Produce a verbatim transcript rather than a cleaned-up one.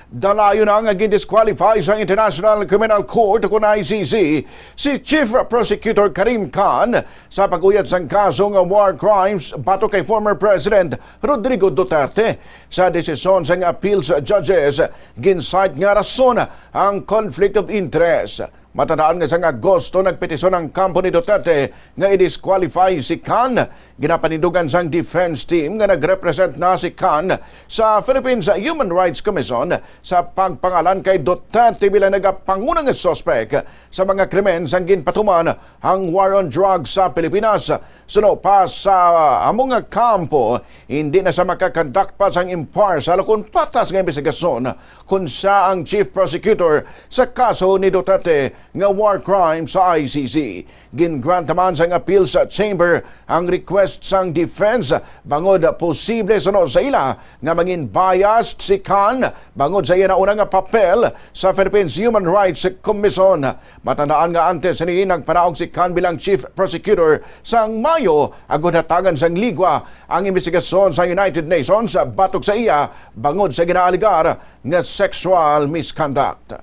Dalayo na nga gindisqualify sang International Criminal Court, kun I C C, si Chief Prosecutor Karim Khan sa pag-uyad sang kaso nga war crimes batok kay former President Rodrigo Duterte. Sa desisyon sang appeals judges, gin-cite nga rason ang conflict of interest. Matandaan nga sang Agosto, nagpetisyon ang kampo ni Duterte nga i-disqualify si Khan. Ginapanindugan sang defense team nga nag-represent na si Khan sa Philippines Human Rights Commission sa pagpangalan kay Duterte bilang nagapanguna nga suspek sa mga krimen sang ginpatuman ang war on drugs sa Pilipinas. Suno pa sa amo nga kampo, hindi na sa makakonduct pa sang impartial o kon patas nga investigasyon kon siya ang chief prosecutor sa kaso ni Duterte nga war crime sa I C C. Gin-grant naman sang appeals chamber ang request sang defense bangod posible, suno sa ila, nga mangin biased si Khan bangod sa iya nauna nga papel sa Philippines Human Rights Commission. Matandaan nga antes sini nagpanaog si Khan bilang chief prosecutor sang Mayo agud hatagan sang ligwa ang investigasyon sa United Nations batok sa iya bangod sa ginaalegar nga sexual misconduct.